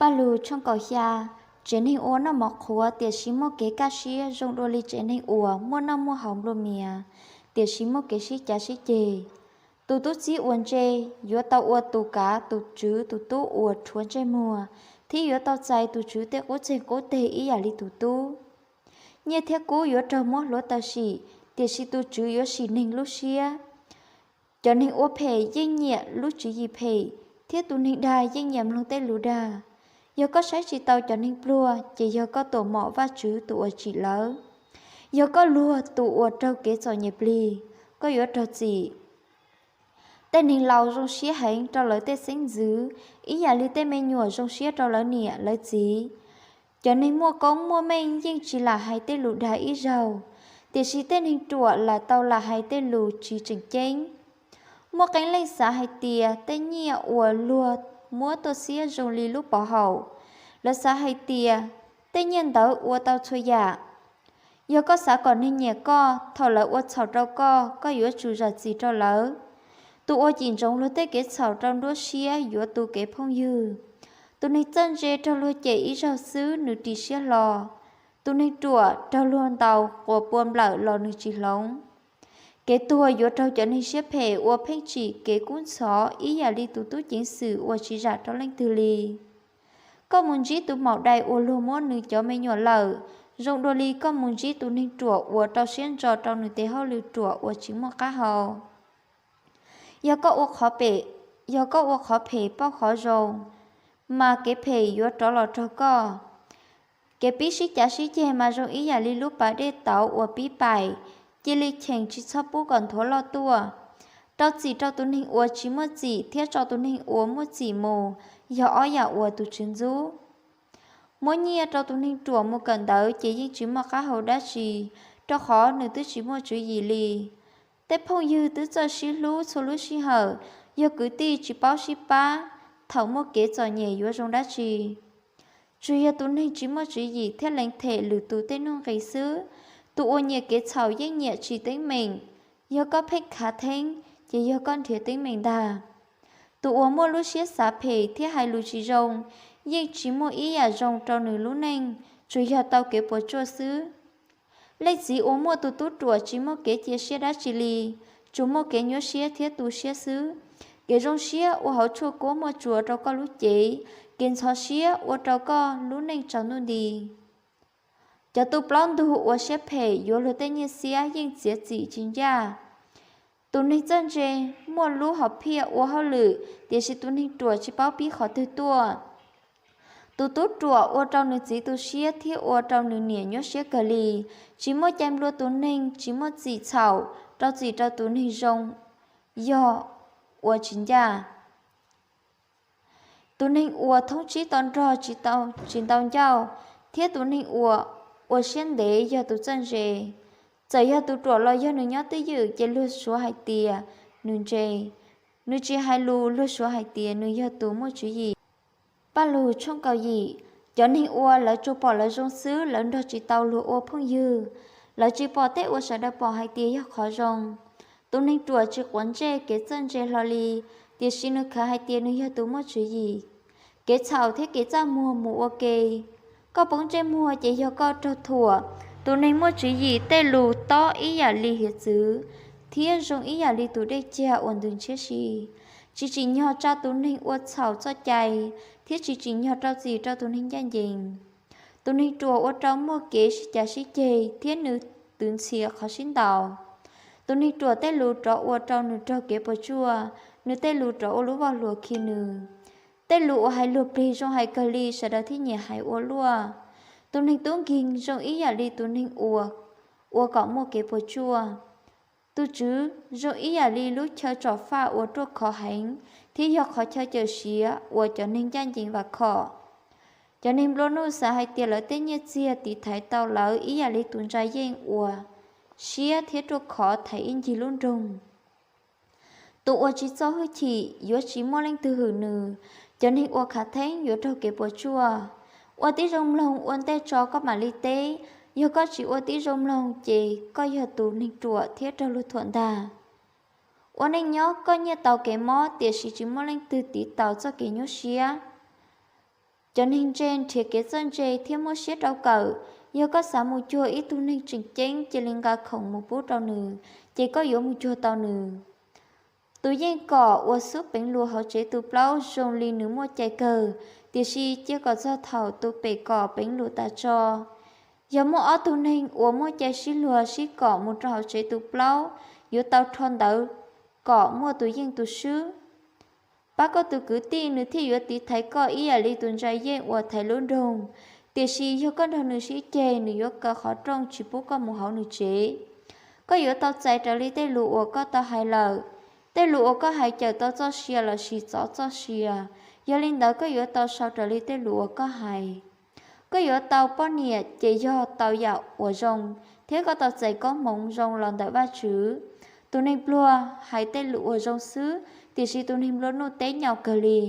Paj Lug tshooj kaum xya. Tsev neeg uas noj mov qhuav tiam sis muaj kev kaj siab zoo dua li tsev neeg uas muaj noj muaj haus nplua mias tiam sis muaj kev sib cav sib ceg. Tus tub txib uas ntse yuav tau ua tus kav tus tswv tus tub uas rhuav ntsej muag, thiab yuav tau txais tus tswv tej qub txeeg qub teg ib yam li tus tub. Nyiaj thiab kub yuav raug muab hluav taws sim, tiam sis tus tswv yuav sim neeg lub siab. Cov neeg ua phem yeej nyiam lub tswv yim phem, thiab tus neeg dag yeej nyiam mloog tej lus dag. Yog koj saib tsis taus cov neeg pluag, ces yog koj tuam mom Vajtswv tus uas tsim lawv. Yog koj luag tus uas raug kev txom nyem plig, koj yuav raug txim. Tej neeg laus zoo siab heev rau lawv tej xeeb ntxwv, ib yam li tej me nyuam zoo siab rau lawv niam lawv txiv. Cov neeg muaj koob muaj meej yeej tsis lam hais tej lus dag ib zaug, tiam sis tej neeg ruam lam tau lam hais tej lus tsis tseem ceeb. Muaj qee leej xav hais tias tej nyiaj uas luag muab tuaj xiab zoo li lub pov haum. Lawv xav hais tias tej nyiaj ntawd ua tau txhua yam. Yog koj xav kom neeg nyiam koj, thaum lawv ua txhaum rau koj, koj yuav tsum zam txim rau lawv. Tus uas cim ntsoov luag tej kev txhaum rau nruab siab yuav tu kev phooj ywg. Tus neeg txawj ntse raug luag cem ib zaug xwb nws ris siab hlo. Tus neeg ruam raug luag ntaus quas pua nplawm los nws tsis hloov. Kev tuag yuav raug cov neeg siab phem uas pheej tsim kev kub ntxhov ib yam li tus tub ceev xwm uas tsis zam rau leej twg li. Koj mus ntsib tus maum dais uas luag muab nws cov me nyuam lawm, zoo dua li koj mus ntsib tus neeg ruam uas rau siab ntso rau nws tes hauj lwm ruam uas tsis muaj qab hau. Yog koj ua qhov phem, yog koj ua qhov phem pauj qhov zoo, mas kev phem yuav rov los raug koj. Kev pib sib cav sib ceg mas zoo ib yam li lub pas dej tauv uas pib paim, cia li cheem tsis txhob pub kom nthuav loj tuaj. Rau txim rau tus neeg uas tsis muaj txim thiab tso tus neeg uas muaj txim mus yog ob yam uas tus Tswv ntxub. Muab nyiaj rau tus neeg ruam mus kawm ntawv ces yeej tsis muaj qab hau dab tsi, rau qhov nws twb tsis muaj tswv yim li. Tej phooj ywg twb txawj sib hlub txhua lub sij hawm, yog kwv tij tsis paub sib pab, thaum muaj kev txom nyem yuav zoo dab tsi? Tsuas yog tus neeg tsis muaj tswv yim thiab lees them lwm tus tej nuj nqis xwb. Tus uas nyiam kev txhaum yeej nyiam tsim teeb meem. Yog koj pheej khav theeb, ces yog koj nrhiav teeb meem ntag. Tus uas muaj lub siab xav phem thiab hais lus tsis zoo yeej tsis muaj ib yam zoo rau nws lub neej, tsuas yog tau kev puas tsuaj xwb. Leej txiv uas muaj tus tub ruam tsis muaj kev cia siab dab tsi li, tsuas muaj kev nyuaj siab thiab tu siab xwb. Kev zoo siab ua hauv tshuaj kuab muaj tsuas rau koj lub cev, kev ntxhov siab ua rau koj lub neej tsaus ntuj nti. Cov tu plaub ntug ua siab phem yuav luag tej nyiaj xiab yeej txiav txim tsis ncaj. Tus neeg txawj ntse muaj lub hom phiaj ua hauj lwm, tiam sis tus neeg ruam tsis paub pib qhov twg tuaj. Tus tub ruam ua rau nws txiv tu siab thiab ua rau nws niam nyuaj siab kawg li. Tsis muaj cai nplua tus neeg tsis muaj txim txhaum, rau txim rau tus neeg zoo yog ua tsis ncaj. Tus neeg uas thoob tsib to nrog tsis ntau ncauj, thiab tus neeg uas ua siab ntev yog tus txawj ntse. Txawm yog tus ruam los yog nws nyob twj ywm ces luag suav hais tias nws ntse. Nws tsis hais lus luag suav hais tias nws yog tus muaj tswv yim. Paj Lug tshooj kaum yim. Cov neeg uas lawv tsuas pom lawv zoo xwb lawv nrog tsis tau luag ua phooj ywg. Lawv tsis pom tej uas sawv daws pom hais tias yog qhov zoo. Tus neeg ruam tsis quav ntsej kev txawj ntse hlo li, tiam sis nws khav hais tias nws yog tus muaj tswv yim. Kev txhaum thiab kev txaj muag mus ua ke. Koj poob ntsej muag ces yog koj raug thuam. Tus neeg muaj tswv yim tej lus tob ib yam li hiav txwv, thiab zoo ib yam li tus dej cag uas ntws ntshiab si. Tsis tsim nyog tsa tus neeg ua txhaum txoj cai, thiab tsis tsim nyog rau txim rau tus neeg ncaj ncees. Tus neeg ruam ua rau muaj kev sib cav sib ceg thiab nws twv ntxhias qhov sib ntaus. Tus neeg ruam tej lus rov ua rau nws raug kev puas tsuaj, nws tej lus rov ua lub voj hlua khi nws. Tej lus uas hais luag plig zoo hais kawg li sawv daws thiaj nyiam hais ua luaj. Tus neeg tub nkeeg zoo ib yam li tus neeg uas ua kom muaj kev puas tsuaj. Tus Tswv zoo ib yam li lub chaw tsom faj uas ruaj khov heev thiab yog qhov chaw cawm siav uas cov neeg ncaj ncees vam khom. Cov neeg nplua nuj xav hais tias lawv tej nyiaj txiag tiv thaiv tau lawv ib yam li tus ntsa yeej uas siab thiab ruaj khov thaiv ib ncig lub nroog. Tus uas tsis txo hwj chim yuav tsis muaj leej twg hwm nws. Cov neeg uas khav theeb yuav raug kev puas tsuaj. Ua tib zoo mloog ua ntej tso koj mam li teb. Yog koj tsis ua tib zoo mloog ces koj yog tus neeg ruam thiab raug luag thuam ntag. Ua neej nyob koj nyiaj tau kev mob tiam sis tsis muaj leej twg tiv taus txoj kev nyuaj siab. Cov neeg ntse nrhiav kev txawj ntse thiab muab siab rau kawm. Yog koj xav mus cuag ib tug neeg tseem ceeb, cia li nqa khoom mus pub rau nws, ces koj yuav mus cuag tau nws. Tus yeej kom uas xub peev lus hauv tsev tu plaub zoo li nws muaj cai kawg, tiam sis cia kom txog thaum tus pem kom peev lus tas tso. Yog muaj ob tug neeg uas muaj cai sib luag sib kom mus rau hauv tsev tu plaub, yuav tau rho ntawv kom muaj tus yeej tus swb. Pab koj tus kwv tij, nws thiaj yuav tiv thaiv koj ib yam li tus ntsa yeej uas thaiv lub nroog. Tiam sis yog koj nrog nws sib ceg, nws yuav kaw qhov rooj tsis pub koj mus hauv nws tsev. Koj yuav tau txais raws li tej lus uas koj tau hais lawm. Tej lus uas koj hais cawm tau txoj sia lossis txov txoj sia, yog li ntawd koj yuav tau sau raws li tej lus uas koj hais. Koj yuav tau poj niam ces yog tau yam uas zoo, thiab koj tau txais koob hmoov zoo los ntawm Vajtswv. Tus neeg pluag hais tej lus uas zoo xwb, tiam sis tus neeg nplua nuj teb nyaum kawg li.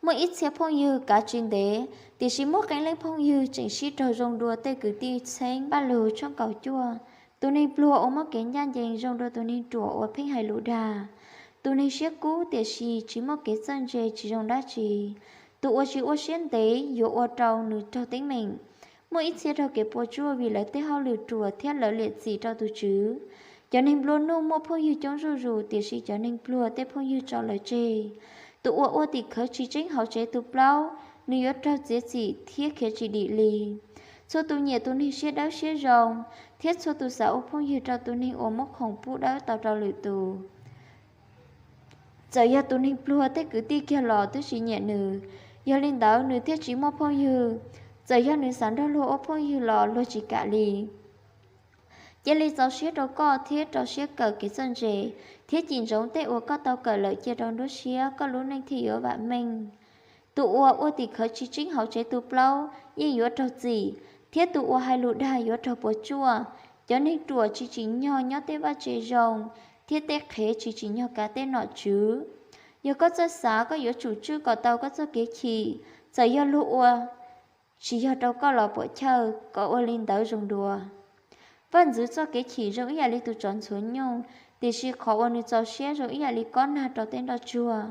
Muaj ib txhia phooj ywg kav tsis ntev, tiam sis muaj qee leej phooj ywg tseem sib raug zoo dua tej kwv tij txheeb. Paj Lug tshooj kaum cuaj. Tus neeg pluag uas muaj kev ncaj ncees zoo dua tus neeg ruam uas pheej hais lus dag. Tus neeg siab kub tiam sis tsis muaj kev txawj ntse tsis zoo dab tsi. Tus uas tsis ua siab ntev yuav ua rau nws raug teeb meem. Muaj ib txhia raug kev puas tsuaj vim lawv tej hauj lwm ruam thiab lawv liam txim rau tus Tswv. Cov neeg nplua nuj muaj phooj ywg coob zuj zus, tiam sis cov neeg pluag tej phooj ywg tso lawv tseg. Tus uas ua tim khawv tsis tseeb hauv tsev tu plaub, nws yuav raug txiav txim thiab khiav tsis dim li. Txhua tus nyiam tus neeg siab dawb siab zoo, thiab txhua tus xav ua phooj ywg rau tus neeg uas muab khoom pub dawb tau rau lwm tus. Txawm yog tus neeg pluag tej kwv tij kiag los twb tsis nyiam nws, yog li ntawd nws thiaj tsis muaj phooj ywg. Txawm yog nws xav nrog luag ua phooj ywg los luag tsis kam li. Cia li txaus siab rau koj thiab rau siab kawm kev txawj ntse, thiab cim ntsoov tej uas koj tau kawm lawm cia rau nruab siab, koj lub neej thiaj yuav vam meej. Tus uas ua tim khawv tsis tseeb hauv tsev tu plaub yeej yuav raug txim, thiab tus uas hais lus dag yuav raug puas tsuaj. Cov neeg ruam tsis tsim nyog nyob tej vaj tse zoo, thiab tej qhev tsis tsim nyog kav tej nom tswv. Yog koj txawj xav, koj yuav tsum tswj kom tau koj txoj kev chim. Txawm yog luag ua tsis yog rau koj los puam chawj, koj ua li ntawd zoo dua. Vaj ntxwv txoj kev chim zoo ib yam li tus tsov ntxhuav nyuj, tiam sis qhov uas nws txaus siab zoo ib yam li kob nag rau tej nroj tsuag.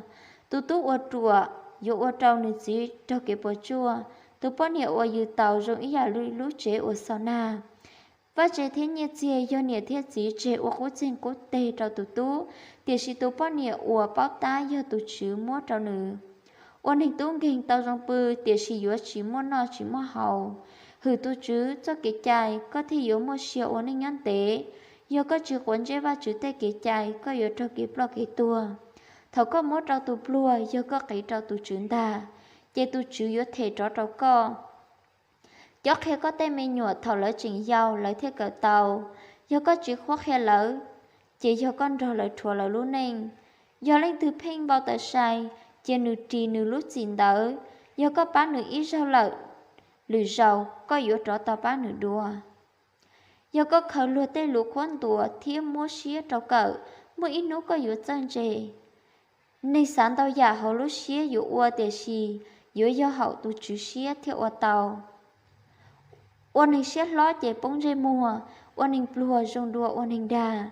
Tus tub uas ruam yuav ua rau nws txiv raug kev puas tsuaj. Tus poj niam uas yws taus zoo ib yam li lub tsev uas xaus nag. Vaj tse thiab nyiaj txiag yog niam thiab txiv tseg ua qub txeeg qub teg rau tus tub, tiam sis tus poj niam uas paub tab yog tus Tswv muab rau nws. Ua neeg tub nkeeg tau zoo pw, tiam sis yuav tsis muaj noj tsis muaj haus. Hwm tus Tswv txoj kev cai, koj thiaj yuav muaj sia ua neej nyob ntev. Yog koj tsis quav ntsej Vajtswv tej kev cai, koj yuav raug kev ploj kev tuag. Thaum koj muab rau tus pluag, yog koj qiv rau tus Tswv ntag, ces tus Tswv yuav them rov rau koj. Cob qhia koj tej me nyuam thaum lawv tseem yau, lawv thiaj kawm tau. Yog koj tsis qhuab qhia lawv, ces yog koj nrog lawv rhuav lawv lub neej. Yog leej twg pheej npau taws sai, cia nws ris nws lub txim ntawd. Yog koj pab nws ib zaug lawm, lwm zaus koj yuav rov tau pab nws dua. Yog koj khaws luag tej lus qhuab ntuas thiab muab siab rau kawm, muaj ib hnub koj yuav txawj ntse. Neeg xav ntau yam hauv lub siab yuav ua, tiam sis yuav yog haum tus Tswv siab thiaj ua tau. Ua neeg siab hlob ces poob ntsej muag, ua neeg pluag zoo dua ua neeg dag.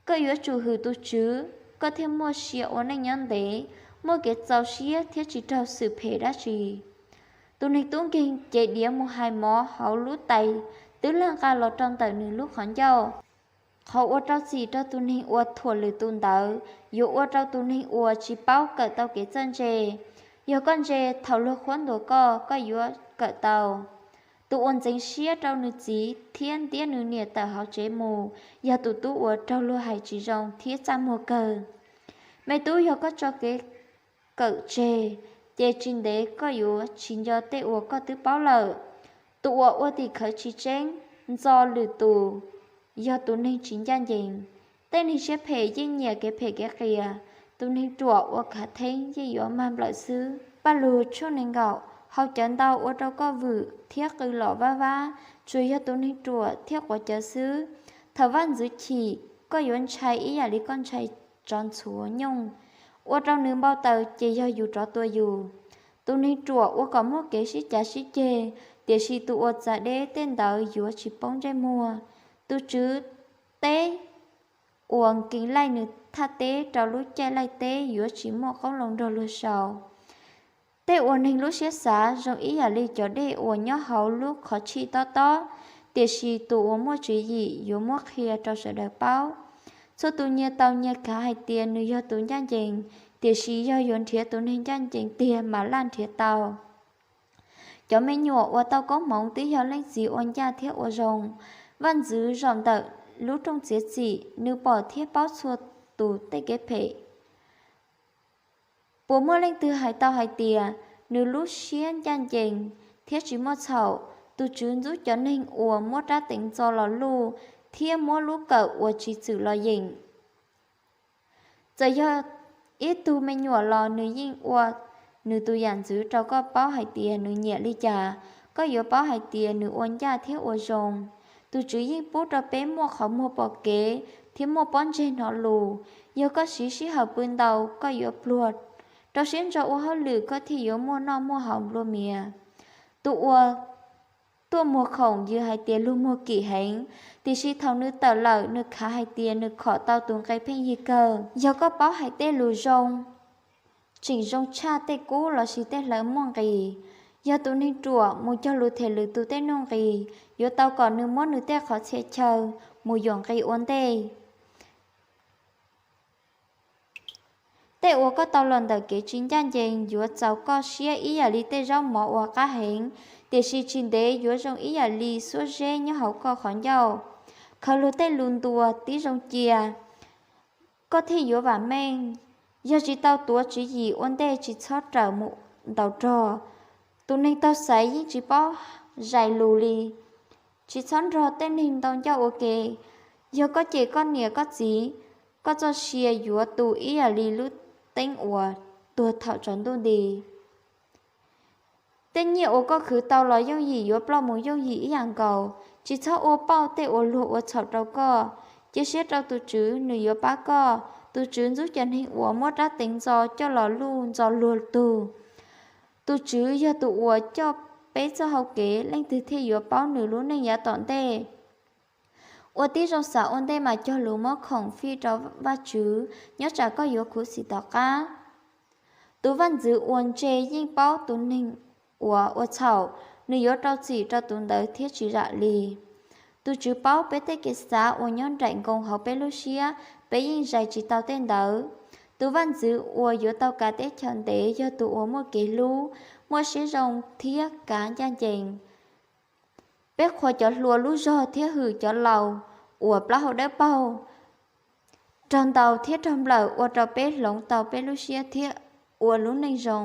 Koj yuav tsum hwm tus Tswv, koj thiaj muaj sia ua neej nyob ntev, muaj kev txaus siab thiab tsis raug xwm phem dab tsi. Tus neeg tub nkeeg cev diav mus hais mov hauv lub tais, twb laj nqa los rau ntawm nws lub qhov ncauj. Qhov uas rau txim rau tus neeg uas thuam lwm tus ntawd yuav ua rau tus neeg uas tsis paub kawm tau kev txawj ntse. Yog koj ntse, thaum luag qhuab ntuas koj, koj yuav kawm tau. Tus uas ntxeev siab rau nws txiv thiab ntiab nws niam tawm hauv tsev mus yog tus tub uas raug luag hais tsis zoo thiab txaj muag kawg. Me tub, yog koj tso kev kawm tseg, ces tsis ntev koj yuav tsis nco tej uas koj twb paub lawm. Tus uas ua tim khawv tsis tseeb, ntxo lwm tus, yog tus neeg tsis ncaj ncees. Tej neeg siab phem yeej nyiam kev phem kev qias, tus neeg ruam ua khav theeb yeej yuav mag nplawm xwb. Paj Lug tshooj nees nkaum. Haus cawv ntau ua rau koj vwm thiab qw lom vaj vab, tsuas yog tus neeg ruam thiaj quav cawv xwb. Thaum vaj ntxwv chim, koj yuav ntshai ib yam li koj ntshai tsov ntxhuav nyooj, ua rau nws npau taws ces yog yus rov tua yus. Tus neeg ruam ua kom muaj kev sib cav sib ceg, tiam sis tus uas txav deb tej ntawd yuav tsis poob ntsej muag. Tus Tswv teb uas nkees laij nws thaj teb rau lub caij laij teb yuav tsis muaj qoob loo nrog luag sau. Tej uas neeg lub siab xav zoo ib yam li cov dej uas nyob hauv lub qhov tshij tob tob, tiam sis tus uas muaj tswv yim yuav muab qhia rau sawv daws paub. Txhua tus nyias tau nyias khav hais tias nws yog tus ncaj ncees, tiam sis yog yuav nrhiav tus neeg ncaj ncees tiag mas laj nrhiav tau. Cov me nyuam uas tau koob hmoov twb yog leej txiv ua ncaj thiab ua zoo. Vaj ntxwv zaum ntawm lub rooj txiav txim, nws pom thiab paub txhua tus tej kev phem. Puas muaj leej twg hais tau hais tias nws lub siab ncaj ncees thiab tsis muaj txhaum? Tus Tswv ntxub cov neeg uas muab rab teev ntxo los luj thiab muab lub kawm uas tsis txwm los yeem. Txawm yog ib tug me nyuam los nws yeej ua nws tus yam ntxwv rau koj paub hais tias nws nyiam li cas. Koj yuav paub hais tias nws ua ncaj thiab ua zoo. Tus Tswv yeej pub rau peb muaj qhov muag pom kev thiab muaj pob ntseg hnov lus. Yog koj siv sij hawm pw ntau, koj yuav pluag rau siab ntso ua hauj lwm, koj thiaj yuav muaj noj muaj haus nplua mias. Tus uas tuaj muag khoom yws hais tias luag muag kim heev, tiam sis thaum nws tawm lawm, nws khav hais tias nws khom tau tus nqe pheej yig kawg. Yog koj paub hais tej lus zoo, tseem zoo tshaj tej kub lossis tej hlawv muaj nqis. Yog tus neeg ruam mus cog lus them lwm tus tej nuj nqis, yuav tau kom nws muab nws tej qhov txhia chaw mus yuam nqi ua ntej. Tej uas koj tau los ntawm kev tsis ncaj ncees yuav txaus koj siab ib yam li tej zaub mov uas qab heev, tiam sis tsis ntev yuav zoo ib yam li xuab zeb nyob hauv koj qhov ncauj. Khaws luag tej lus ntuas tib zoo cia, koj thiaj yuav vam meej. Yog tsis tau tuav tswv yim ua ntej, tsis txhob rawm mus ntaus rog. Tus neeg taug xaiv yeej tsis paub zais lus li, tsis txhob nrog tej neeg ntau ncauj ua ke. Yog koj cem koj niam koj txiv, koj txoj sia yuav tu ib yam li lub teeb uas tuag thaum tsaus ntuj nti. Tej nyiaj uas koj khwv tau los yooj yim yuav ploj mus yooj yim ib yam nkaus. Tsis txhob ua pauj tej uas luag ua txhaum rau koj. Cia siab rau tus Tswv, nws yuav pab koj. Tus Tswv ntxub cov neeg uas muab rab teev ntxo coj los luj ntxo luag tug. Tus Tswv yog tus uas coj peb txoj hau kev, leej twg thiaj yuav paub nws lub neej yav tom ntej? Ua tib zoo xav ua ntej mas cog lus muab khoom fij rau Vajtswv, nyob tsam koj yuav khuv xim tom qab. Tus vaj ntxwv uas ntse yeej paub tus neeg uas ua txhaum, nws yuav rau txim rau tus ntawd thiab tsis zam li. Tus Tswv paub peb tej kev xav uas nyob nraim nkoos hauv peb lub siab, peb yeej zais tsis tau tej ntawd. Tus vaj ntxwv uas yuav tau kav teb chaws ntev yog tus uas muaj kev hlub, muaj siab zoo thiab kav ncaj ncees. Peb qhuas cov hluas lub zog thiab hwm cov laus uas plaub hau dawb paug. Raug ntaus thiab raug nplawm ua rau peb hloov tau peb lub siab thiab ua lub neej zoo.